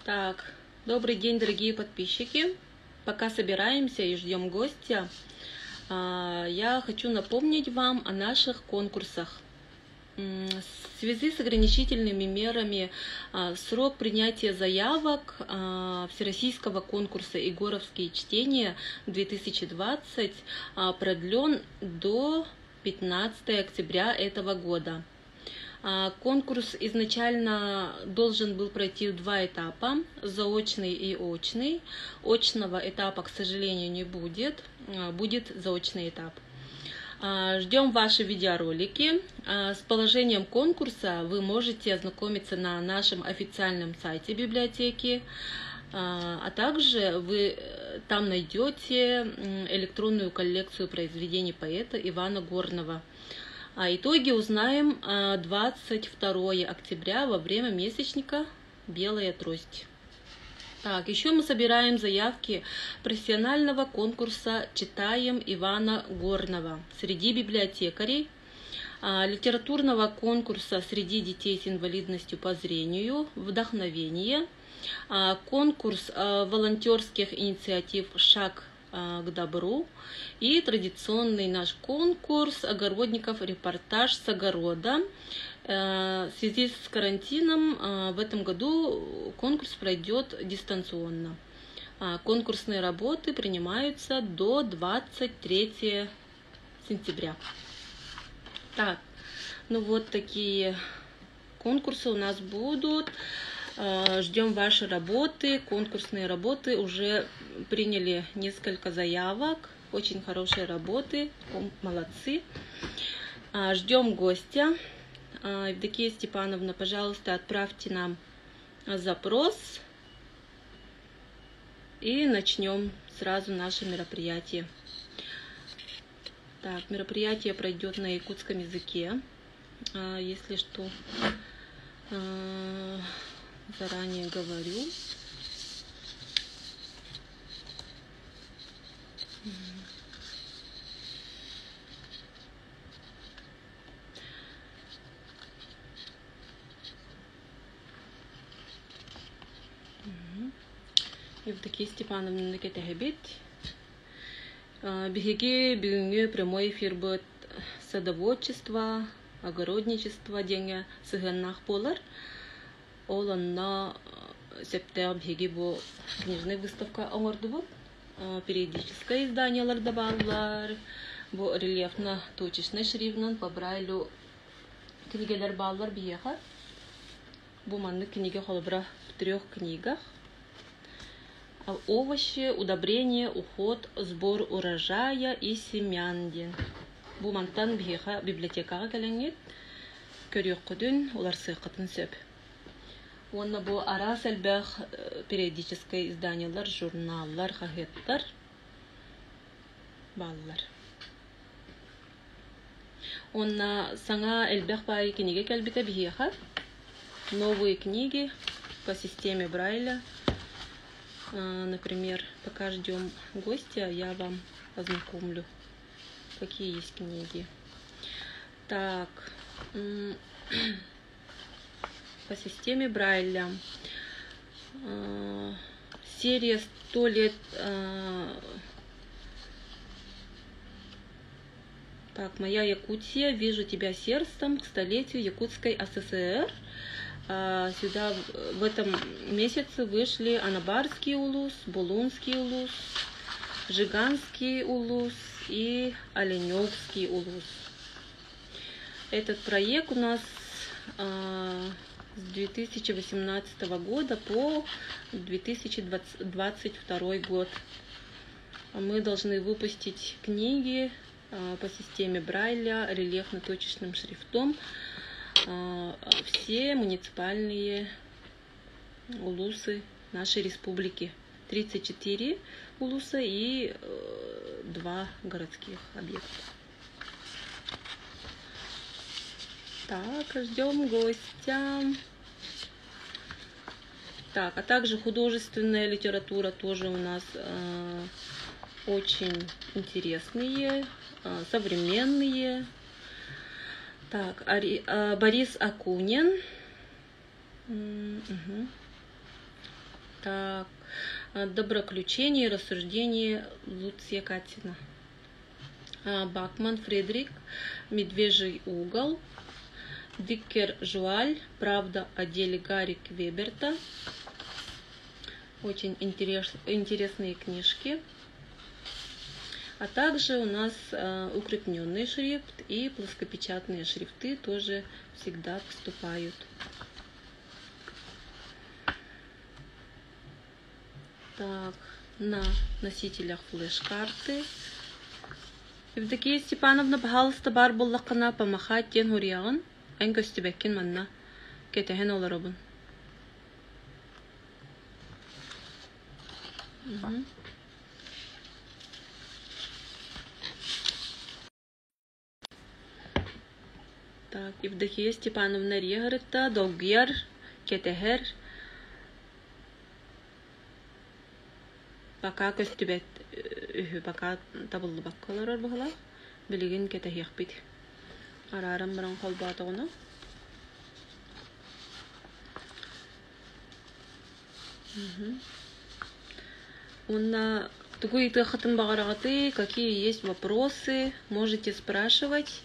Так, добрый день, дорогие подписчики. Пока собираемся и ждем гостя, я хочу напомнить вам о наших конкурсах. В связи с ограничительными мерами срок принятия заявок Всероссийского конкурса «Егоровские чтения 2020» продлен до 15 октября этого года. Конкурс изначально должен был пройти в два этапа, заочный и очный. Очного этапа, к сожалению, не будет, будет заочный этап. Ждем ваши видеоролики. С положением конкурса вы можете ознакомиться на нашем официальном сайте библиотеки, а также вы там найдете электронную коллекцию произведений поэта Ивана Горного. А итоги узнаем 22 октября во время месячника «Белая трость». Так, еще мы собираем заявки профессионального конкурса «Читаем Ивана Горного» среди библиотекарей, литературного конкурса среди детей с инвалидностью по зрению «Вдохновение», конкурс волонтерских инициатив «Шаг к добру» и традиционный наш конкурс огородников «Репортаж с огорода». В связи с карантином в этом году конкурс пройдет дистанционно. Конкурсные работы принимаются до 23 сентября. Так, ну вот такие конкурсы у нас будут. Ждем ваши работы, конкурсные работы. Уже приняли несколько заявок. Очень хорошие работы. Молодцы. Ждем гостя. Евдокия Степановна, пожалуйста, отправьте нам запрос. И начнем сразу наше мероприятие. Так, мероприятие пройдет на якутском языке. Если что, заранее говорю. Евдокия Степановна кэтэһэбит. Биһиги бүгүҥҥү прямой эфирбыт садоводчество, огородничество диэҥҥэ сыһыаннаах буолар. Ол онно сөптөөх биһиги бу книжный выставка оҥордубут. Периодическай изданиелар да бааллар. Бу рельефно-точечнай шрифтынан по Брайлю кинигэлэр бааллар биһиэхэ. Бу маннык кинигэ холобура в трех книгах. Овощи, удобрение, уход, сбор урожая и семян диэн. Бу мантан биһиэхэ библиотекаҕа кэлэҥҥит көрүөххүтүн, уларсыаххытын сөп. Уонна бу араас элбэх периодическай изданиелар, журналлар, хаһыаттар бааллар. Уонна саҥа элбэх баайы кинигэ кэлбитэ биһиэхэ. Новые книги по системе Брайля. Например, пока ждем гостя, я вам ознакомлю, какие есть книги. Так, по системе Брайля. Серия «Сто лет». Так, «Моя Якутия», «Вижу тебя сердцем» к столетию Якутской АССР. Сюда в этом месяце вышли Анабарский улус, Булунский улус, Жиганский улус и Оленевский улус. Этот проект у нас с 2018 года по 2022 год. Мы должны выпустить книги по системе Брайля, рельефно-точечным шрифтом все муниципальные улусы нашей республики. 34 улуса и 2 городских объекта. Так, ждем гостя. Так, а также художественная литература тоже у нас очень интересные, современные. Так, Борис Акунин. Угу. Так, Доброключение и рассуждение Луция Катина. Бакман Фредерик, Медвежий угол, Диккер Жуаль, Правда о деле Гарри Квеберта. Очень интересные книжки. А также у нас укрупненный шрифт и плоскопечатные шрифты тоже всегда поступают. Так, на носителях флеш-карты. Евдокия Степановна, пожалуйста, баар буоллаххына помахать диэн суруйаҕын. Эн көстүбэккин манна. Кэтэһэн олоробун. Так, Евдокия Степановна эрийэ сырытта, долгуйар, кэтэһэр. Пока көстүбэт үһү, пока табыллыбакка олорор быһыылаах. Билигин кэтэһиэхпит. Арааран баран холбоотоҕуна. Уонна тугу ыйытыаххытын баҕараҕытый, какие есть вопросы, можете спрашивать.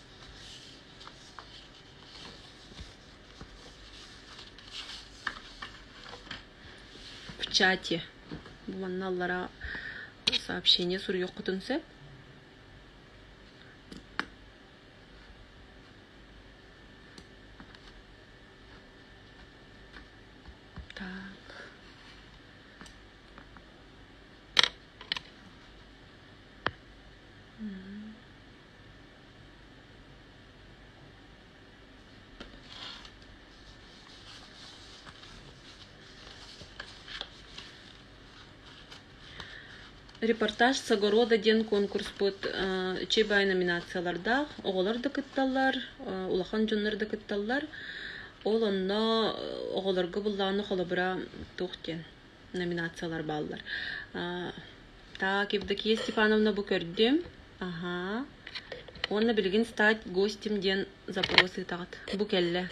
В чате. Бу манна аллара сообщение суруйуоххутун сөп. Так. Репортаж с огорода диэн конкурспут үчүгэй номинациялардаах. Оҕолор да кытталлар, улахан дьоннор да кытталлар. Ол онно оҕолорго буллаҕына холобура туох диэн номинациялар бааллар. Так, Евдокия Степановна бу көрдүм. Аһаа. Уонна билигин стать гостем диэн запрос ыытаҕыт. Бу кэллэ.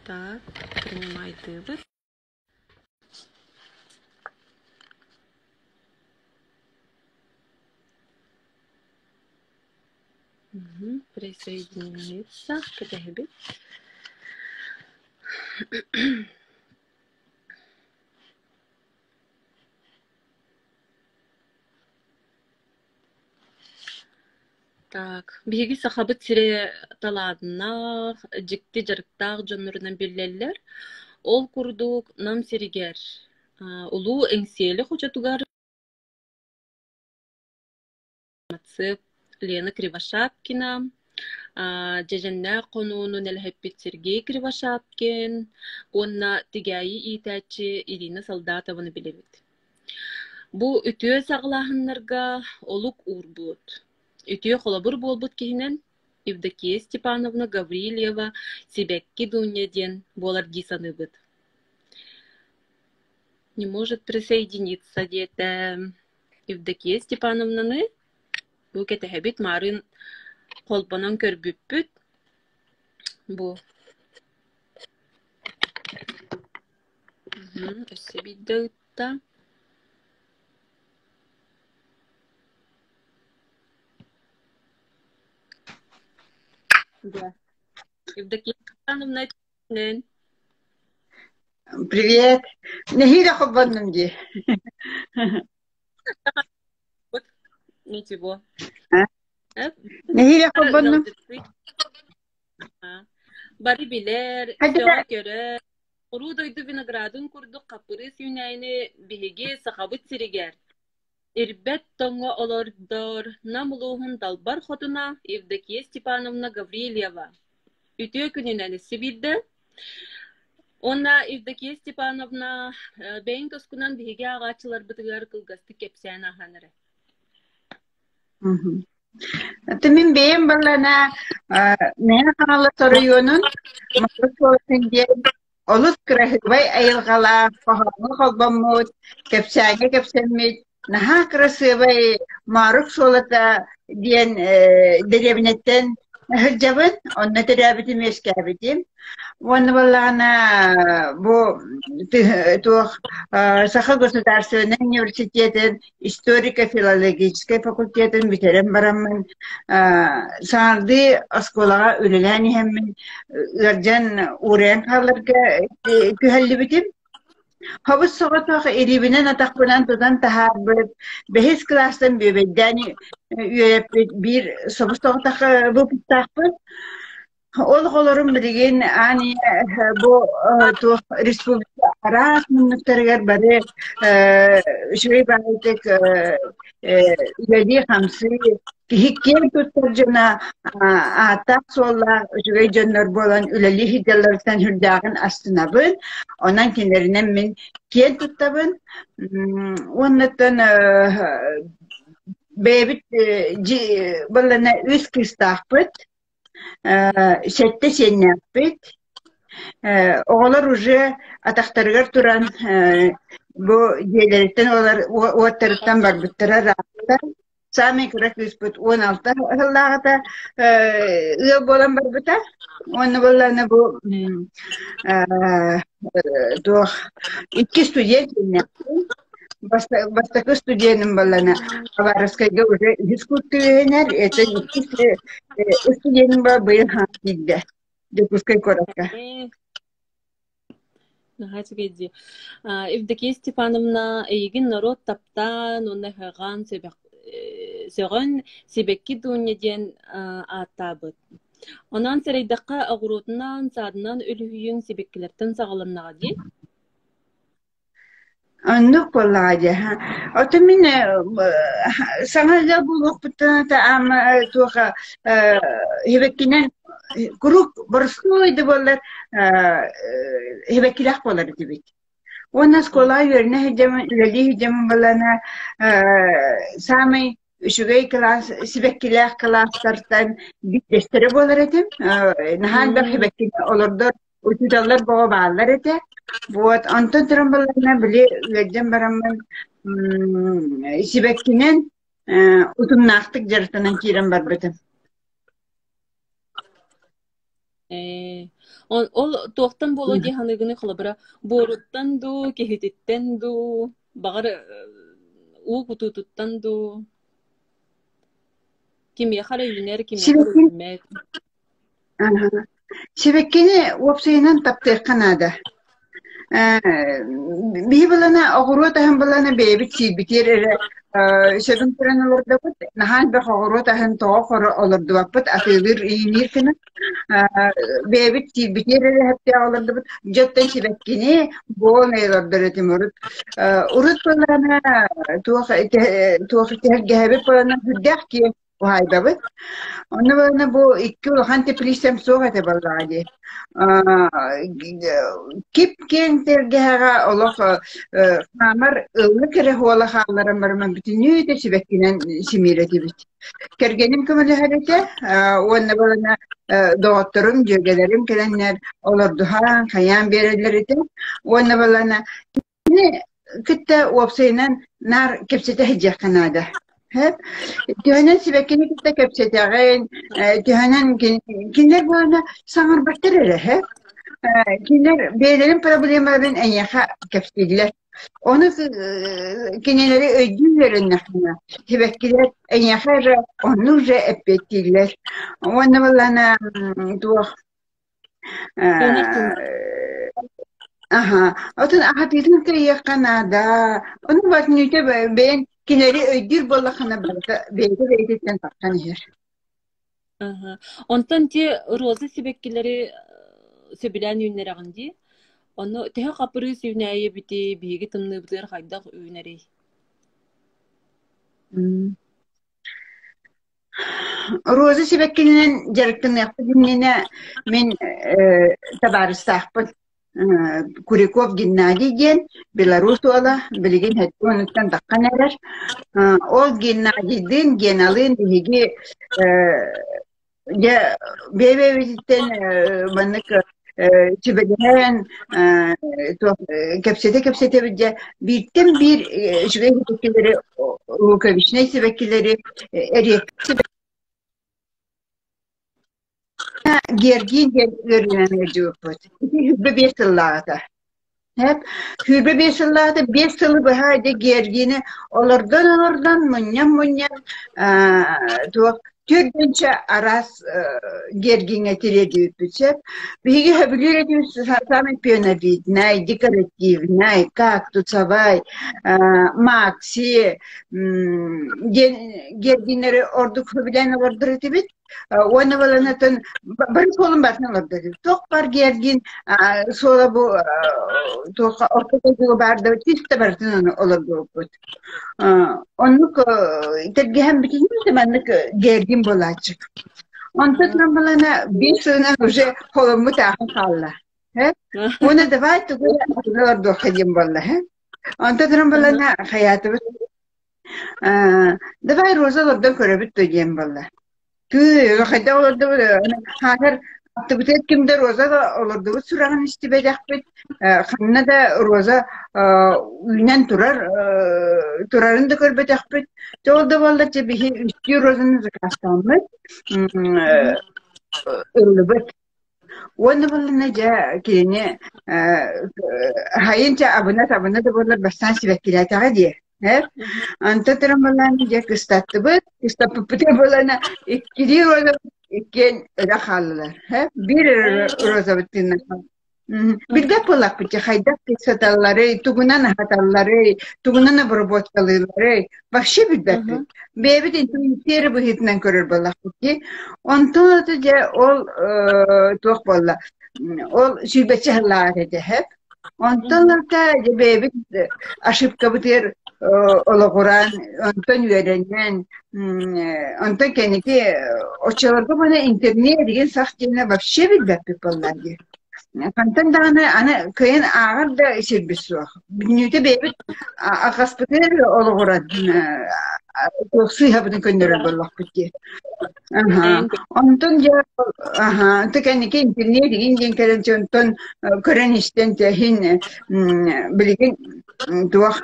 Так, принимайтыбыт. Присоединиться кэтэһэбит. Так, биһиги Сахабыт сирэ талааннаах, дьикти дьарыктаах дьоннорунан биллэллэр. Ол курдук Нам сиригэр Улуу Эҥсиэли хочотугар Лена Кривошапкина, Дьэдьэннээх хонууну нэлэһиппит Сергей Кривошапкин уонна Тигээйи иитээччи Ирина Солдатованы билэбит. Бу үтүө саҕалааһыннарга олук уурбут, үтүө холобур буолбут киһинэн Евдокия Степановна Гаврильева «Сибэкки Дуня» диэн буолар дии саныыбыт. Не может присоединиться диэтэ Евдокия Степановнаны бу кэтэһэбит маарыын холбонон көрбүппүт бу Өссө биирдэ ыытта. Да. Евдокия Ивановна Привет. Нэһиилэ холбоннум дии. Ничего. Нэһиилэ холбоннум. Бары билэр, сөҕө көрөр, Уруу дойду виноградын курдук хаппырыыс үүнээйини биһиги Сахабыт сиригэр ирбэт тоҥҥо олордор Нам улууһун Далбар Хотуна Евдокия Степановна Гаврильева. Үтүө күнүнэн өссө биирдэ. Уонна Евдокия Степановна бэйэҥ тускунан биһиги ааҕааччыларбытыгар кылгастык кэпсээн ааһан эрэ. Аты мин бэйэм баллана Мэҥэ Хаҥалас оройуонун Малы суолатын диэн олус кыраһыабай айылҕалаах, хоһооҥҥо холбоммут, кэпсээҥҥэ кэпсэммит, наһаа кырасыабай Моорук суолата диэн дэриэбинэттэн Сылдьабын, онно төрөөбүтүм, үөскээбитим. Уонна буоллаҕына бу туох Саха государственнай университетын историко-филологическай факультетын бүтэрэн бараммын саҥардыы оскуолаҕа үлэлээн иһэммин ыалдьан уурайан хааларга күһэллибитим. Хобус соҕотох илиибинэн-атахпынан тутан таһаарбыт, бэһис кылаастан бүөбэйдээн үөрэппит биир собус соҕотох выпустаахпыт. Ол оҕолорум билигин аан ийэ бу туох республика араас муннуктарыгар бары үчүгэй баҕайытык үлэлии-хамсыы, киһи киэн туттар дьоно ааттаах-суоллаах үчүгэй дьоннор буолан үлэлии сылдьалларыттан сүрдээҕин астынабын. Онон кинилэринэн мин киэн туттабын. Уоннаттан бэйэбит буоллана үс кыыстаахпыт, сэттэ сиэннээхпит. Оҕолор уже атахтарыгар туран бу дьиэлэриттэн уоттарыттан барбыттара ыраатта. Саамай кыра кыыспыт 16 сыллааҕыта ыал буолан барбыта. Уонна буоллаҕына бу туох икки студент кииннээхпин. Бастакы студеным буоллаҕына Хабаровскайга уже үһүс курска үөрэнэр, это иккис студеным быйыл киирдэ Дьокуускай куоракка. Наһаа үчүгэй дии. Евдокия Степановна, эйигин норуот таптаан уонна ыһыаҕаан сөҕөн Сибэкки Дуня диэн ааттаабыт. Онон сэрэйдэххэ, оҕуруотунан, саадынан үлүһүйүүҥ сибэккилэртэн саҕаланнаҕа дии? Оннук буоллаҕа дии. Оттон мин саҥа ыал буолуохпуттан ама туох сибэккинэн куруук боростуой да буоллар сибэккилээх буолар этибит. Уонна оскуолаҕа үөрэнэ сылдьаммын, үлэлии сылдьаммын буоллаҕына саамай үчүгэй кылаас, сибэккилээх кылаастартан биирдэстэрэ буолар этим. Наһаа элбэх сибэккини олордор Учууталлар бөҕө бааллар этэ. Вот, онтон туран балларына били ыалдьан бараммын сибэккинэн утумнаахтык дьарыктанан киирэн барбытым. Ээ, ол, ол туохтан буолуо дии саныыгыный холобура, буоруттан дуу, киһититтэн дуу, баҕар уу кутуутуттан дуу? Кимиэхэ эрэ үүнэр, кимиэхэ эрэ Сибэкки үүммэт. Сибэккини уопсайынан таптыахха наада. Биһи былана оҕуруот аһын былана бэйэбит сиирбитигэр эрэ сөбүн көрөн олордобут. Наһаа элбэх оҕуруот аһын тоҕо хоро олордубаппыт, атыылыыр ииниир гына. Бэйэбит сиирбитигэр эрэ сөптөөх олордубут. Дьоттон сибэккини буолан олордор этим урут. Урут былана туох туох тэһэргэһэбит былана сүрдээх киэҥ уһаайбабыт. Онно буолана бу икки улахан теплицам суох этэ буоллаҕа дии. Кип-киэҥ тэлгэһэҕэ олох хаамар ыллык эрэ хуола хаалларан бараммын бүтүннүү сибэккинэн симиир этибит. Кэргэним көмөлөһөр этэ уонна буолана доҕотторум, дьүөгэлэрим кэлэннэр олордуһан, хайаан биэрэллэр этэ. Уонна буолана Кини кытта уопсайынан наар кэпсэтэ сылдьыахха наада. Төһөнөн сибэккини кытта кэпсэтэҕин, төһөнөн кинилэр буолана саҥарбаттар эрэ, Кинилэр бэйэлэрин проблемаларын эйиэхэ кэпсииллэр. Ону кинилэри өйдүү үөрэннэххинэ, сибэккилэр эйиэхэ эрэ оннук же эппиэттииллэр. Уонна буоллаҕына туох Аһа, отон аһатыытын кыайыахха наада. Ону барытын бэйэҥ кинилэри өйдүүр буоллаххына барыта бэйэтэ бэйэтиттэн тахсан иһэр. Аһа. Онтон ти роза сибэккилэри сөбүлээн үүннэрэҕин дии. Ону төһө хапырыыс үүнээйи эбитий, биһиги тымныыбытыгар хайдах үүнэрий? Роза сибэккинэн дьарыктаныахпыт иннинэ мин табаарыстаахпын Куриков Геннадий диэн Беларусь уола, билигин сэттэ уонуттан таххан эрэр. Ол Геннадийдыын, Геналыын биһиги дьэ бэйэ-бэйэбититтэн маннык сүбэлэһэн туох кэпсэтэ-кэпсэтэбит дьэ бииртэн биир үчүгэй сибэккилэри луковичнай сибэккилэри эриэккэ. балана Гергин диэн ыарыынан ыалдьыбыппыт. Ити 25 сыллааҕыта. Эп, 25 сыллааҕыта 5 сылы быһа дьэ Гергини олордон-олордон, мунньан-мунньан туох 4 араас Гергиҥҥэ тириэрдибиппит сөп. Биһиги сөбүлүүр этибит самый пионовиднай, декоративнай, кактусовай, макси диэн Гергиннэри ордук сөбүлээн олордор этибит. Уонна баланатын бары суолун барытын олордор. Туох бар Гергин суола бу туохха орто дойдуга баар да чисто барытын олордубуппут. Оннук тэлгэһэн бүтүннүү да маннык Гергин буолааччы. Онтон туран балана 5 сылынан уже холоммут аахан хаалла. Уонна давай тугу олордуохха диэн буолла. Онтон туран балана хайаатыбыт давай роза олордон көрөбүт дуо диэн буолла. Тыы, хайдах олордубут хаатар аттыбытыгар ким да роза олордубут сураҕын истибэтэхпит. Ханна да роза үүнэн турар турарын да көрбөтөхпүт. Дьэ ол да буоллар дьэ биһи үстүү розаны заказтааммыт ыллыбыт. Уонна буоллунна дьэ кинини хайын чэ абына-табына да буоллар бастаан сибэккилээтэҕэ дии. Эр Онтон туран буоллаҕына дьэ кыстаттыбыт, кыстаппыппытын буоллаҕына иккилии розабыт иккиэн өрө хааллылар. Биир розабыт тыыннан Билбэт буоллахпыт дьэ хайдах сыталларый, тугунан аһаталларый, тугунан обработкалыылларый вообще билбэппит. Бэйэбит интуиция быһыытынан көрөр буоллахпыт дии. Онтон ото дьэ ол туох буолла ол 120 сыллааҕыта этэ сөп. Онтон ылата дьэ бэйэбит ошибкабытыгар олоҕуран, онтон үөрэнэн, онтон кэнники оччолорго маны интернет деген сах диэни вообще билбэппит буоллар дии. Хантан даҕаны аны кыайан ааҕар да сирбит суох. Бүтүннүүтэ бэйэбит алҕаспытыгар олоҕуран туох сыыһабытын көннөрөр буоллахпыт дии. Аһа. Онтон дьэ аһа онтон кэнники интернет игин диэн кэлэн онтон көрөн-истэн иһин билигин туох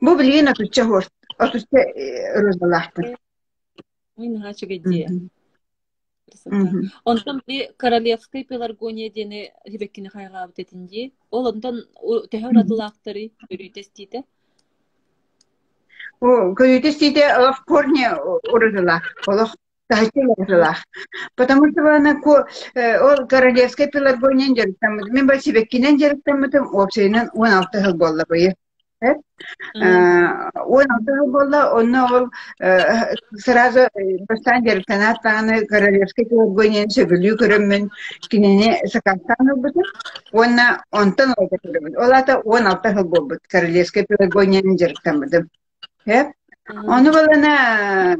бу билигин 30 30 розалаахпын. Ой, наһаа үчүгэй дии. Онтон били королевскай пеларгония диэни сибэккини хайҕаабыт этин дии. Ол онтон төһө уратылаахтарый көрүүтэ-истиитэ? О, көрүүтэ-истиитэ олох корни уратылаах, олох таһыччы уратылаах. Потому что она ол королевскай пеларгониянан дьарыктаммытым. Мин бу сибэккинэн дьарыктаммытым уопсайынан 16 сыл буолла быйыл. 16 сыл буолла, онно ол сразу бастаан дьарыктанаат даҕаны королевскай пеларгонияны сөбүлүү көрөммүн кинини сакаастаан ылбытым уонна онтон ылбыт. Ол аата 16 сыл буолбут королевскай пеларгониянан дьарыктаммытым. Сөп. Ону балана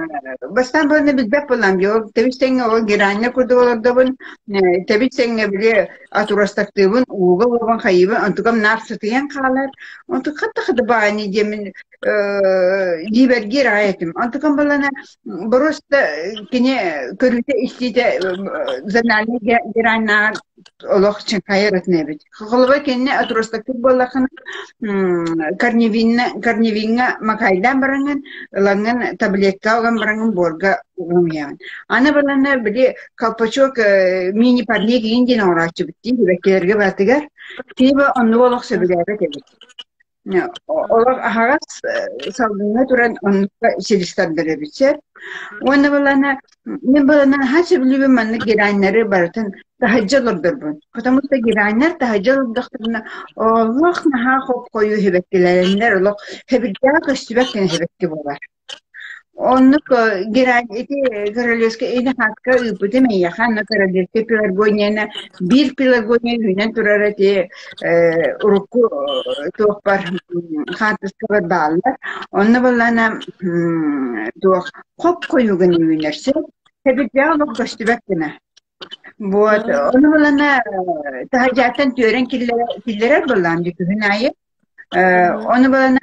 бастаан балана билбэт буоллам дии. Ол тэбис-тэҥҥэ ол герань курдук олордобун, тэбис-тэҥҥэ били атурастактыыбын, ууга уобан хайыыбын, онтукам наар сытыйан хаалар. Онтук хатта-хата баҕайыны диэммин дьиибэргиир аҕай этим. Онтукам балана просто кини көрүүтэ-истиитэ зональнай гераннааҕар олох чыҥхайар атын эбит. Холобура кинини отростактыыр буоллаххына корневинҥа макайдаан бараҥҥын, ылаҥҥын таблетка ылан бараҥҥын буорга уган Аны балана били колпачок мини-парник игин диэн оҥорооччубут дии сибэккилэргэ барытыгар. Кини оннугу олох сөбүлээбэт эбит. Олох аһаҕас салгыҥҥа туран оннукка силис тардар эбит сөп. Уонна былаана мин былаана наһаа сөбүлүүбүн маннык гераньнары барытын таһырдьа олордорбун. Потому что гераньнар таһырдьа олордохторуна олох наһаа хоп-хойуу сибэккилэрэннэр олох сэбирдэҕэ көстүбэт гына сибэкки буолар. Оннук герань ити королевскай Инахатка ыыппытым эйиэхэ анна королевскай пеларгонияны биир пеларгония үүнэн турар ити урукку туохпар хаартыскабар бааллар. Онно буоллаҕына туох хоп-хойуу гына үүнэр сөп. Сэбирдэҕэ олох көстүбэт гына. Вот ону буоллаҕына таһырдьаттан түөрэн киллэрэр буоллаҕым дии күһүн аайы. Ону балана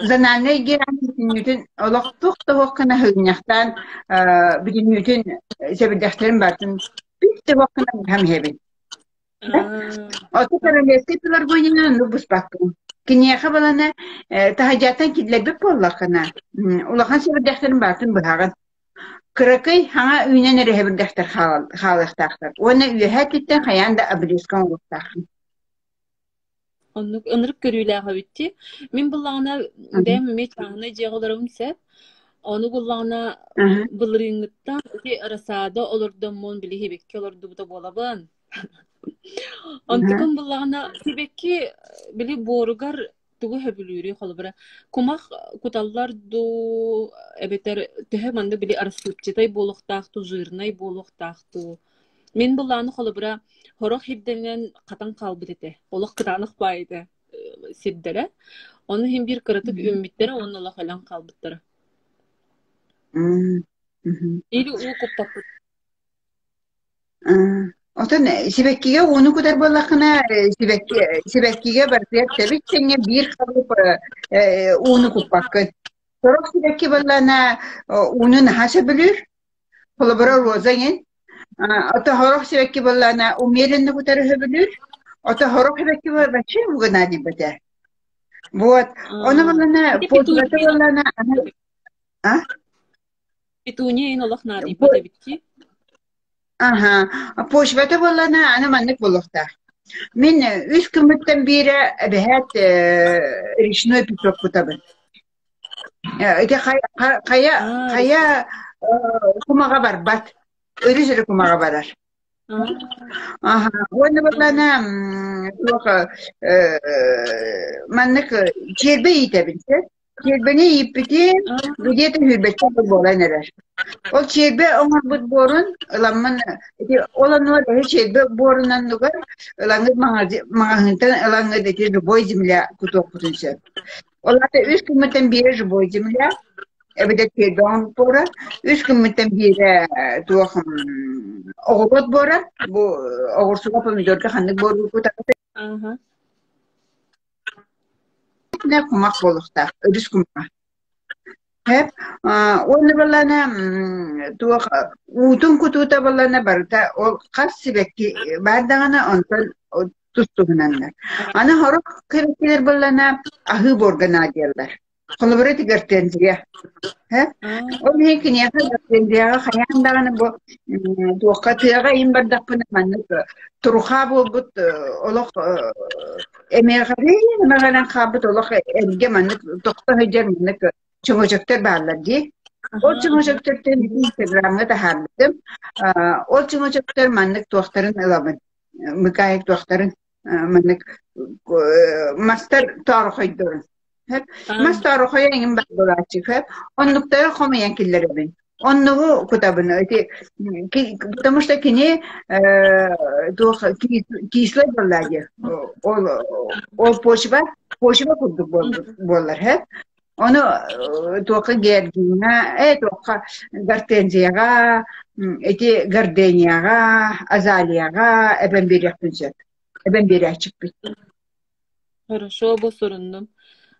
зональнай герань бүтүннүүтүн олох туох да суох гына сыгынньахтаан бүтүннүүтүн сэбирдэхтэрин барытын бүт да суох гына быһан иһэбин. Оттон королевскай пеларгонияны оннук быспаккын. Киниэхэ балана таһырдьаттан киллэрбит буоллаххына, улахан сэбирдэхтэрин барытын быһаҕын. Кыракый хаҥа үүнэн эрэ сэбирдэхтэр хаалыахтаахтар уонна үөһээ өттүттэн хайаан да обрезка оҥоруохтааххын. Оннук ынырык көрүүлээх эбит дии. Мин буллаҕына бэйэм эмиэ чааһынай дьиэҕэ олоробун сөп. Ону буллаҕына былырыыҥҥыттан ити рассада олордоммун били сибэкки олордубута буолабын. Онтукум буллаҕына сибэкки били буоругар тугу сөбүлүүрүй холобура кумах куталлар дуу эбэтэр төһө маннык били рассыпчатай буолуохтаах дуу жирнай буолуохтаах дуу Мин былааны холобура сорох ирдэнэн хатан хаалбыт этэ. Олох кытаанах баай этэ сирдэрэ. Ону иһин биир кыратык үүммүттэрэ уонна олох өлөн хаалбыттара. Или уу куттаппыт. Отон сибэккигэ ууну кутар буоллаххына, сибэкки сибэккигэ барытыгар тэбис тэҥҥэ биир халыып ууну куппаккын. Сорох сибэкки буоллаҕына ууну наһаа сөбүлүүр, Холобура, роза эҥин. Ото сорох сибэкки буоллаҕына умеренно кутары сөбүлүүр. Ото сорох сибэкки вообще ууга наадыйбат ээ. Вот. Ону буоллаҕына Ити почвата петуния буоллаҕына аны а? петуния иһин олох наадыйбат эбит дии. Аха. Почвата буоллаҕына аны маннык буолуохтаах. Мин үс күммүттэн биирэ эбэһээт речной песок кутабын. Ити хайа хайа кумаҕа барбат, өрүс эрэ кумаҕа барар. Аха, уонна буоллаҕына туох маннык чиэрбэ иитэбин сөп. Чиэрбэни ииппитим где-то сүүрбэччэ сыл буолан эрэр. Ол чиэрбэ оҥорбут буорун ыламмын ити ол оннугар эһи чиэрбэ буорун оннугар ылаҥҥыт маҕаһыынтан ылаҥҥыт ити любой земля кутуохпутун сөп. Ол аата үс күммүттэн биирэ живой земля, эбэтэр тиэрбэҕин буора, үс күммүттэн биирэ туох оҕуруот буора, бу оҕурсуга помидорга ханнык буору кутаҕыт кумах буолуохтаах, өрүс кумаҕа. Эп уонна балана туох уутун кутуута балана барыта ол хас сибэкки баар даҕаны онтон тус-туһунаннар. Аны сорох кэлэр буоллаҕына аһыы буорга наадыйаллар. Холобура ити гортензия. Э? Ол иһин киниэхэ гортензияҕа хайаан даҕаны бу туохха тыаҕа иин бардахпына маннык туруха буолбут олох эмиэҕэлээн эмэҕэлээн хаалбыт олох эргэ маннык тохто сылдьар маннык чөҥөчөктөр бааллар дии. Ол чөҥөчөктөртөн Инстаграмҥа таһаарбытым. Ол чөҥөчөктөр маннык туохтарын ылабын мыкаайык туохтарын маннык мастар тоорохойдорун мас тоорохойо эҥин бар буолааччы оннуктары хомуйан киллэрэбин оннугу кутабын ити потому что кини туох кислый буоллаа дии ол ол почва почва курдук буоллар Ону туохха георгиҥҥа, ээ туохха гортензияҕа, ити гарденияҕа, азалияҕа эбэн биэриэхпин сөп. Эбэн биэрээччикпит. Хорошо, бу суруннум.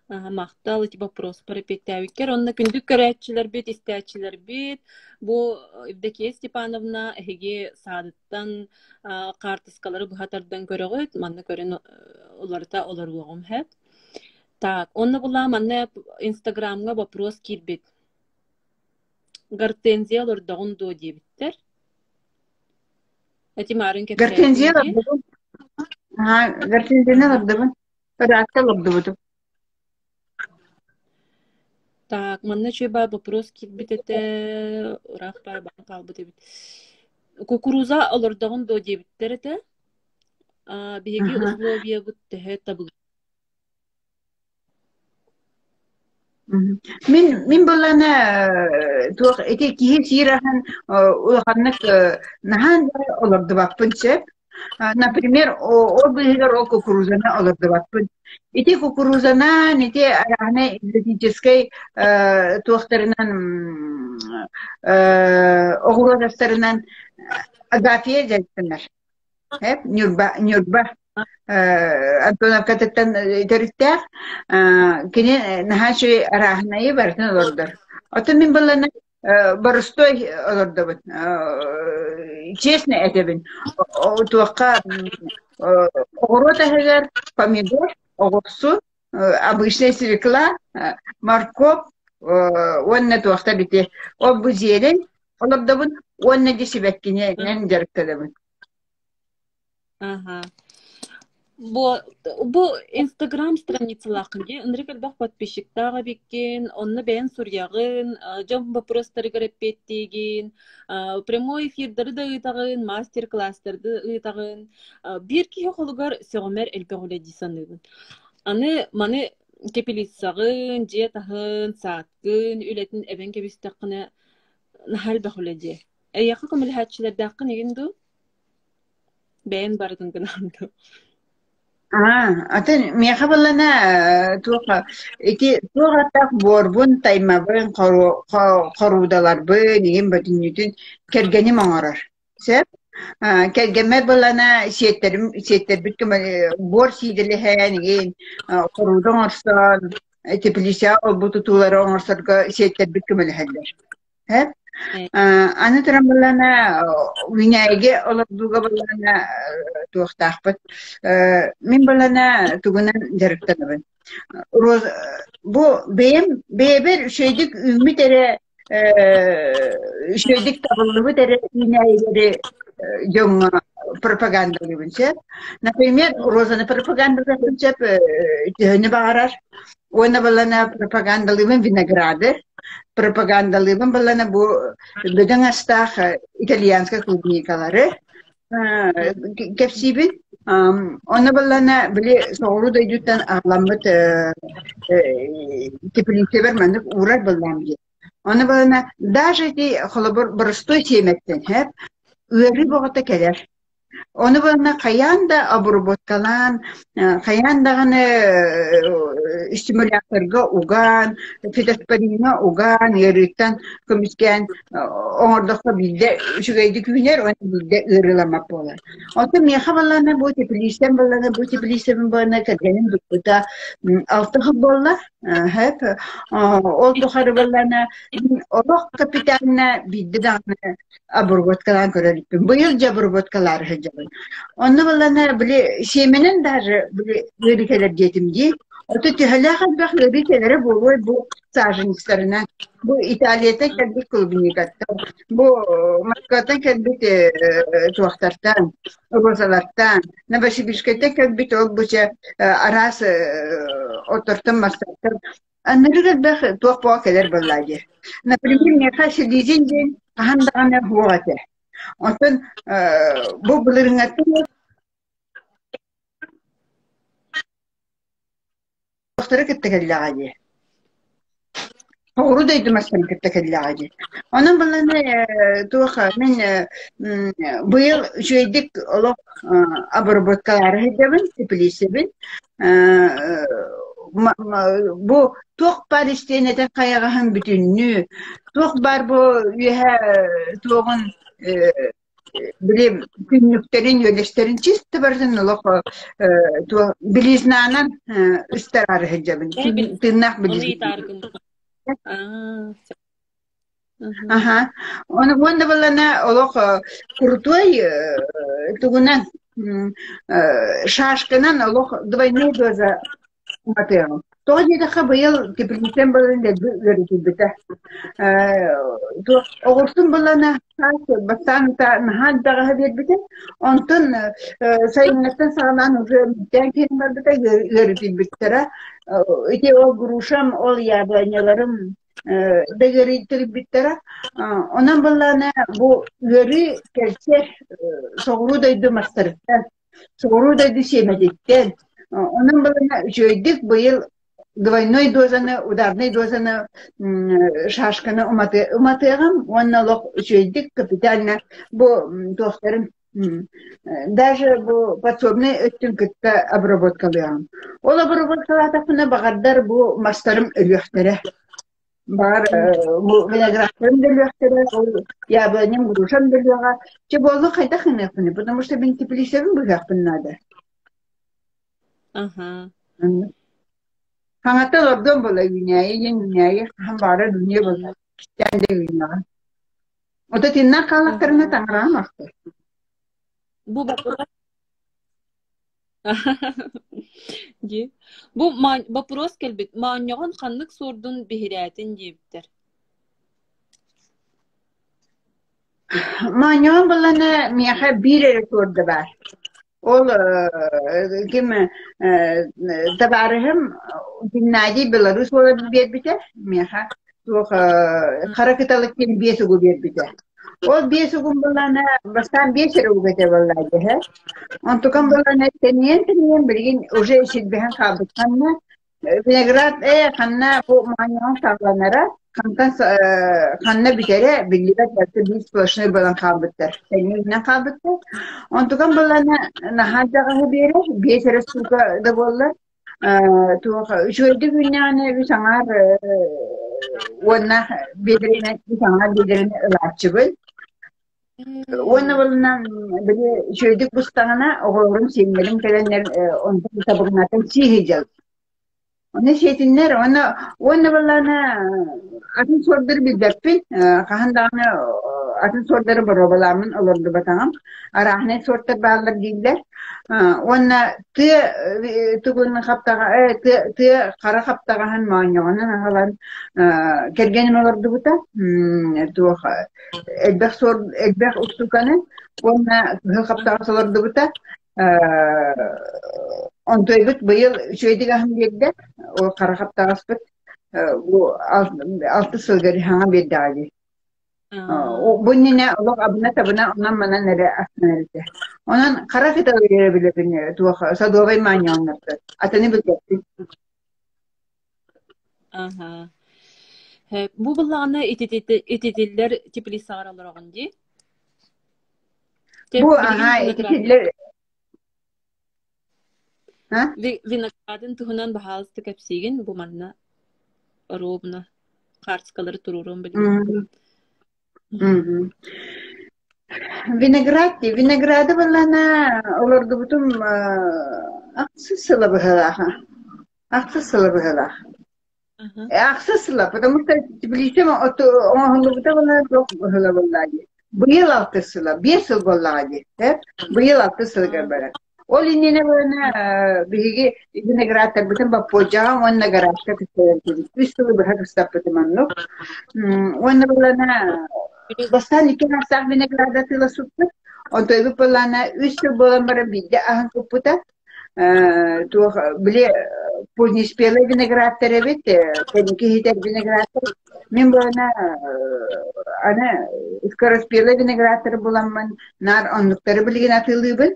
Махтал ити вопроспар эпиэттээбиккэр. Онно күндү көрөөччүлэрбит, истээччилэрбит, бу Евдокия Степановна эһиги саадыттан хаартыскалары быһа тардан көрөҕүт, манна көрөн уларыта олоруоҕум һэп. Так, онно булаа манна Инстаграмҥа вопрос киирбит. Гортензия олордоҕун дуо диэбиттэр. Эти маарын Гортензия кэпсээтиҥ дии. олордубун. Аа, гортензияны олордубун. Ыраатта олордубутум. Так, манна үчүгэй баар вопрос киирбит этэ. Ыраах баар баар хаалбыт эбит. Кукуруза олордоҕун дуо диэбиттэр этэ. Аа, биһиги условиябыт төһө табыллар Мин мин былаана туох ити киһи сиир аһын улаханнык наһаан да олордубаппын сөп. Например, ол быыһыгар ол кукурузаны олордубаппын. Ити кукурузанан, ити арааһынай экзотическай туохтарынан оҕуруот астарынан Агафья дьарыктанар. Ньурба Ньурба Антоновкатыттан төрүттээх. Кини наһаа үчүгэй арааһынайы барытын олордор. Оттон мин быллана боростуой олордобун. Честно этэбин. Туохха оҕуруот аһыгар помидор, оҕурсу, обычная свекла, морковь уонна туохтар ити. Ол бу зелень. олордобун уонна дьэ сибэккинэн дьарыктанабын. Аха. Бу бу Инстаграм страницалааххын дии, ынырык элбэх подписчиктаах эбиккин, онно бэйэҥ суруйаҕын, дьон боппуруостарыгар эппиэттиигин, прямой эфирдары да ыытаҕын, мастер-класстары да ыытаҕын. Биир киһи холугар сөҕүмэр элбэх үлэ дии саныыбын. Аны маны теплицаҕын, дьиэ таһын, саадкын үлэтин эбэн кэбистэххинэ наһаа элбэх үлэ дии. Эйиэхэ көмөлөһөөччүлэрдээххин игин дуу? Бэйэн барытын гынаҕын дуу? Аа, атын миэхэ буоллаҕына туох ити туох ааттаах буорбун, таймабын, хоруудаларбын игин бөтүннүүтүн кэргэним оҥорор. Сөп? Кэргэммэр буоллаҕына сиэттэрим сиэттэрбит көмө буор сиидэлэһэн игин хорууда оҥорсон теплицаҕа олбу тутуулары оҥорсорго сиэттэрбит көмөлөһөллөр. Сөп? Аны туран буоллаҕына үүнээйигэ олордууга буоллаҕына туохтаахпыт мин буоллаҕына тугунан дьарыктанабын бу бэйэм бэйэбэр үчүгэйдик үүммүт эрэ үчүгэйдик табыллыбыт эрэ үүнээйилэри дьоҥҥо пропагандалыыбын сөп. Например, розаны пропагандалыахпын сөп төһөнү баҕарар. Уонна балана пропагандалыыбын винограды, пропагандалыыбын балана бу бөдөҥ астаах итальянскай клубникалары кэпсиибин. Онно баллана били соҕуруу дойдуттан аҕаламмыт теплицэбэр маннык уурар былаан диэн. Ону балана даже ити холобур боростуой сиэмэттэн һэп ыарыы боҕото кэлэр. Ону уонна хайаан да обработкалаан, хайаан даҕаны стимуляторга угаан, фитоспориҥҥа угаан, ыарыыттан көмүскээн оҥордоххо биирдэ үчүгэйдик үүнэр уонна биирдэ ыарыыламмат буолар. Оттон миэхэ буоллаҕына бу теплицэм буоллаҕына бу теплицэбин буоллаҕына кэргэним туппута алта сыл буолла. Сөп. Ол тухары буоллаҕына олох капитально биирдэ даҕаны обработкалаан көрөр иликпин. Быйыл дьэ обработкалаары сылдьабын. Онно буоллаҕына били сиэмэнэн даже били ыарыы кэлэр диэтим дии. Ото төһөлөөх элбэх ыарыы кэлэрэ буолуой бу саженецтарынан. Бу Италияттан кэлбит клубникаттан, бу Москваттан кэлбит туохтартан, розалартан, Новосибирскайтан кэлбит ол бу чэ араас оттортон мастартан Анныгы элбэх туох буола кэлэр буоллаа дии. Например, миэхэ селезень диэн хаһан даҕаны суох этэ. Онтон бу былырыыҥҥаттан туохтары кытта кэллэҕэ дии. Оҕуру дойду мастарын кытта кэллэҕэ дии. Онон быланы туох мин быйыл үчүгэйдик олох обработкалаары сылдьабын, теплицэбин. Бу туох баар истиэнэтин хайаҕаһын бүтүннүү, туох баар бу үөһэ туоҕун били күннүктэрин, үөлэстэрин чисто барытын олох туох белизнанан ыстараары сылдьабын. Тыыннаах белизна. Аха. Оны уонна балана олох крутой тугунан шашканан олох двойной доза уматыаҕым. Тоҕо диэтэххэ быйыл теплицэм балын дэлби үөрэтийбитэ. Оҕурсум балана бастаан наһаа элбэҕи биэрбитим. Онтон сайыҥҥыттан саҕалаан уже мүттээн киһим барбыта үөрэтийбиттэрэ. Ити ол грушам, ол яблоняларым да ыарыйтарбыттара. Онон былаана бу ыарыы кэлсэр соҕуруу дойду мастарыттан, соҕуруу дойду сиэмэтиттэн. Онон былаана үчүгэйдик быйыл двойной дозаны, ударный дозаны шашканы уматыаҕым уонна олох үчүгэйдик капитально бу туохтарын Даже бу подсобнай өттүн кытта обработкалыаҕым. Ол обработкалаатахпына баҕардар бу мастарым өлүөхтэрэ. Баҕар бу виноградтарым да өлүөхтэрэ, ол яблоням, грушам да өлүөҕэ. Чэ буоллун хайдах гыныахпыный, потому что мин теплицэбин быһыахпын наада. Аха. Хаҥата олордуом буолла үүнээйи диэн үүнээйи хаһан баҕарар үүнүө буолла. Кистээн да үүнүөҕэ. Ото тиннах хааллахтарына таҥараҕым ахтар. Бу боппуруос дии. Бу боппуруос кэлбит. Моонньоҕон ханнык суордун биһирээтин диэбиттэр. Моонньоҕон буллана миэхэ биир эрэ суорда баар. Ол ким табаарыһым Геннадий Беларусь уола биэрбитэ миэхэ туох хара кыталык диэн биэс угу биэрбитэ. Ол биэс угун буллана бастаан биэс эрэ уга этэ буоллаа дьэ. Онтукам буллана тэнийэн-тэнийэн билигин уже силбэһэн хаалбыт ханна Виноград ханна бу моонньоҕон саҕаланара, хантан ханна бүтэрэ биллибэт барыта биир сплошной буолан хаалбыттар. Тэҥҥэ хаалбыттар. Онтукам буоллаҕына наһаа дьаҕаһы биэрэр, биэс эрэ сука да буоллар. Туох үчүгэйдик үүннэҕинэ үс аҥаар уонна биэдэрэнэн үс аҥаар биэдэрэни ылааччыбын. Уонна буоллаҕына били үчүгэйдик бустаҕына оҕолорум, сиэннэрим кэлэннэр онтон табыгынатын сии сылдьаллар. Ону сиэтиннэр уонна уонна буоллаҕына атын суордары билбэппин, хаһан даҕаны атын суордары боруобалааммын олордубатаҕым. Арааһынай суортар бааллар дииллэр. Уонна тыа тугун хаптаҕа тыа тыа хара хаптаҕаһын моонньоҕонун аҕалан кэргэним олордубута. Туох элбэх суор элбэх устууканы уонна кыһыл хаптаҕас олордубута. Онтуойбут быйыл үчүгэйдик аһан биэрдэ, ол хара хаптаҕаспыт бу алтыс сылыгар хаҥа биэрдэҕэ дии. Бу иннинэ олох абына-табына онон-манан эрэ астынар этэ. Онон хара кыталы эрэ билэбин туох садовай маанньаҕыннартан. Атыны билбэппин. Аһа. Бу былаҕына ититиллэр теплицаҕар олороҕун дии? Бу аһа ититиллэр Виноградын туһунан баһаалыста кэпсиигин бу манна оруобуна хаартыскалары туруоруом билигин. Виноград дии. Винограды былаана олордубутум ахсыс сыла быһыылааҕа. Ахсыс сыла быһыылаах. Ахсыс сыла, потому что теплицам оҥоһуллубута буолла туох быһыыла буолла дии. Быйыл алтыс сыла, биэс сыл буоллаҕа дии. Быйыл алтыс сылыгар барар. Ол иннинэ буолана биһиги виноградтарбытын боппуодьаҕа уонна гаражка кыстатабыт. Үс сылы быһа кыстаппытым оннук. Уонна буолана бастаан икки аҥастаах виноград атыыласпыппыт. Онтойбут буоллаҕына үс сыл буолан баран биирдэ аһын куппута. Туох били позднеспелый виноградтар эбит, кэнники иһитэр виноградтар. Мин буолана аны скороспелый виноградтары буламмын наар оннуктары билигин атыылыыбын.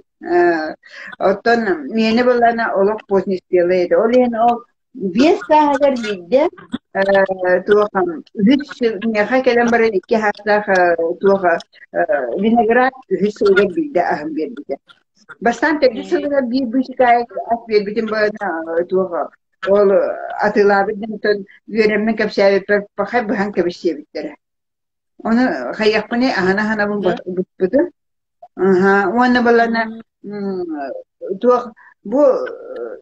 Оттон миэнэ буоллаҕына олох позднеспелый этэ. Ол иһин ол биэс сааһыгар биирдэ туох үһүс миэхэ кэлэн баран икки аһаастаах туох виноград үһүс сылыгар биирдэ аһын биэрбитэ. Бастаан төрдүс сылыгар биир быычыкаайык ас биэрбитим буолана туох ол атыылаабыт дьонтон үөрэммин кэпсээбиппэр пахай быһан кэбис диэбиттэрэ. Ону хайыахпыный аһына-аһынабын быспытым. Аһа, уонна балана туох бу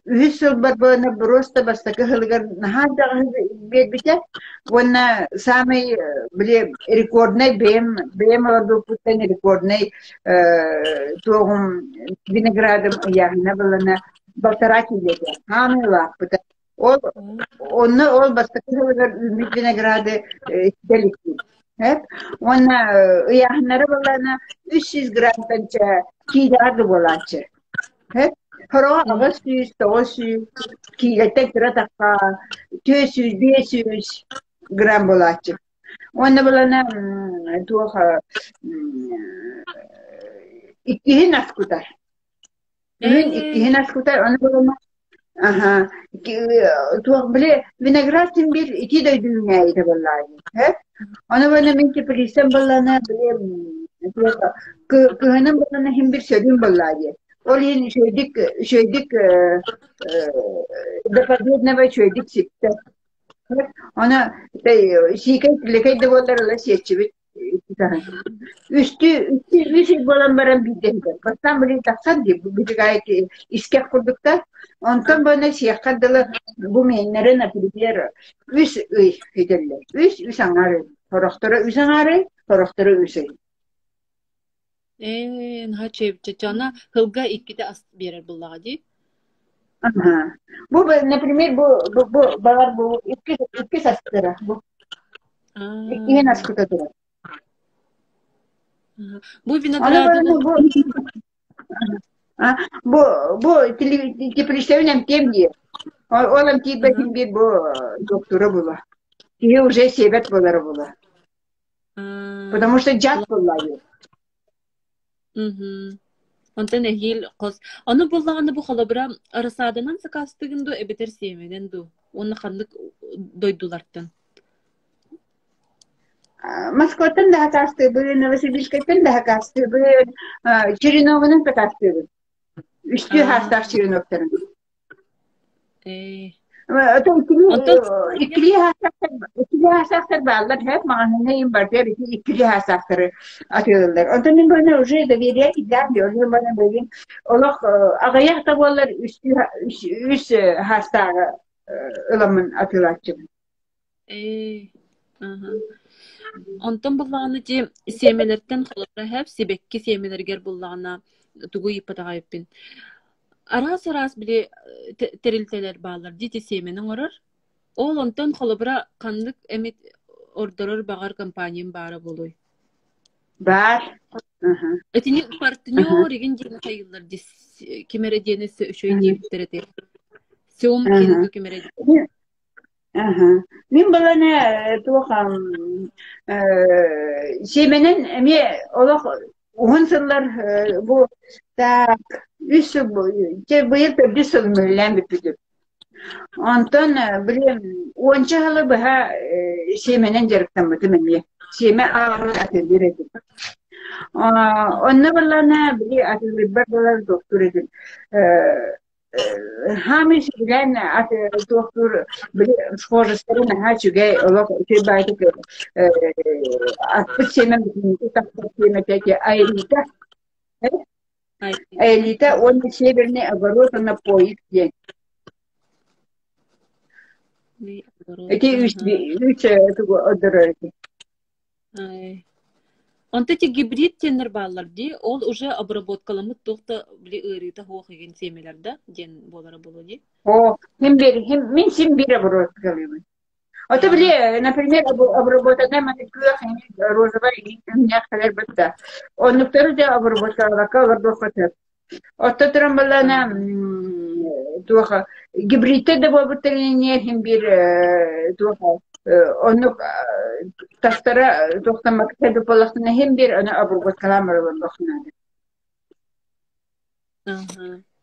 үһүс сылбар буолана просто бастакы сылыгар наһаа даҕаһы биэрбитэ уонна саамай били рекорднай бэйэм бэйэм олорбуппуттан рекорднай туоҕум виноградым ыйааһына балана балтараа киилэтэ хаамыы улааппыта. Ол онно ол бастакы сылыгар үүммүт винограды ситэ иликпит. Уонна ыйааһыннара буоллаҕына 300 граммтан киилэҕэ да буолааччы. Сороҕо 800, 900 киилэттэн кыра тахха 400, 500 грамм буолааччы. Уонна буоллаҕына туох иккиһин ас кутар. Күһүн иккиһин аспыта, ону булума аха туох били виноград син биир ити дойду үүнээйитэ буоллаҕа дии Ону буолла мин теплицам буоллаҕына били туох кыһыным буоллаҕына иһин бир сөрүүн буоллаҕа дии. Ол иһин үчүгэйдик үчүгэйдик до победного үчүгэйдик ситтэ. Ону сиикэй түлэкэй да буоллар ыла сиэччибит. Үстүү үстүү үс ый буолан баран биирдэ иһитэр. Бастаан билин тахсан дии бытыгаайык искэх курдуктар. Онтон буона сиэххэ дылы бу миэннэрэ, например, үс ый иһитэллэр. Үс, үс аҥаар ый. Сорохторо үс аҥаар ый, сорохторо үс ый. Ээ, наһаа чэпчэки. Һылга иккитэ ас биэрэр буоллаҕа дии. Аха. Бу, например, бу бу, бу балар бу иккис иккис астара. Бу иккиһин аскыта турар. Бу Аны виноградын бу бу бу тепличтэбин эмтиэм диир. Ол эмтиирбэтин биир бу доктора була. Киһи уже сиэбэт буолара була. Потому что дьаат буолла диир. Онтон эһиил хос. Ону буллаҕына бу холобура рассаданан сакаастыгын дуу эбэтэр сиэмэнэн дуу? Уонна ханнык дойдулартан? Москваттан да сакаастыыбын, Новосибирскайтан да сакаастыыбын, Череновынан сакаастыыбын. Үстүү хаастаах Череновтарын. Ээ. Иккилии Онтон иккилии хаастаахтар бааллар, һэп маҕаһыыҥҥа иһин барытыгар ити иккилии хаастаахтары атыылыыллар. Онтон мин буолла уже доверие киллээх дии, ол иһин билигин олох аҕыйах да буоллар үстүү үс хаастааҕы ыламмын атыылааччыбын. Ээ. Аха. Онтон буллаҕына дии сиэмэлэртэн холобура һэп сибэкки сиэмэлэригэр буллаҕына тугу ыйыппатаҕайыппын. Араас-араас били тэрилтэлэр бааллар дии ити сиэмэни оҥорор. Ол онтон холобура ханнык эмит ордорор баҕар компаниям баара буолуой? Баар. Итини партнер игин диэн хайыыллар дии ким эрэ диэн өссө үчүгэй диэбиттэр этэ. Сёмкин дуу ким эрэ Аһа. Мин баланы туох сиэмэнэн эмиэ олох уһун сыллар бу так үс сыл чэ быйыл төрдүс сылым үлэлээн бүппүтүм. Онтон били уонча сылы быһа сиэмэнэн дьарыктаммытым эмиэ. Сиэмэ ааҕан атыылыыр этим. Онно балана били атыылыырбар буолар туохтуур этим. Хаамыы сөбүлээн туохтуур били схожестара наһаа үчүгэй олох үчүгэй баайдык аспыт сиэмэм бүтүннүү тахсар сиэмэтэ ити Аэлита Аэлита уонна Северный огород уонна Поиск диэн ити үс үс тугу ордорор этим. Онто ити гибрид диэннэр бааллар дии, ол уже обработкаламмыт туох да били ыарыыта суох игин сиэмэлэр да диэн буолара буолуо дии. О, мин бир, мин син биир обработкалыыбын. Ото били, например, обработанная маны күөх розовай игин кэлэр бытта. Оннуктары да обработкалаабакка олордуохха сөп. Отто туран баллана туох гибридтэр да буолбуттар инниэ иһин биир туох оннук тастара туохтаммакка буоллахтына иһин биир аны обработкалаан барыллар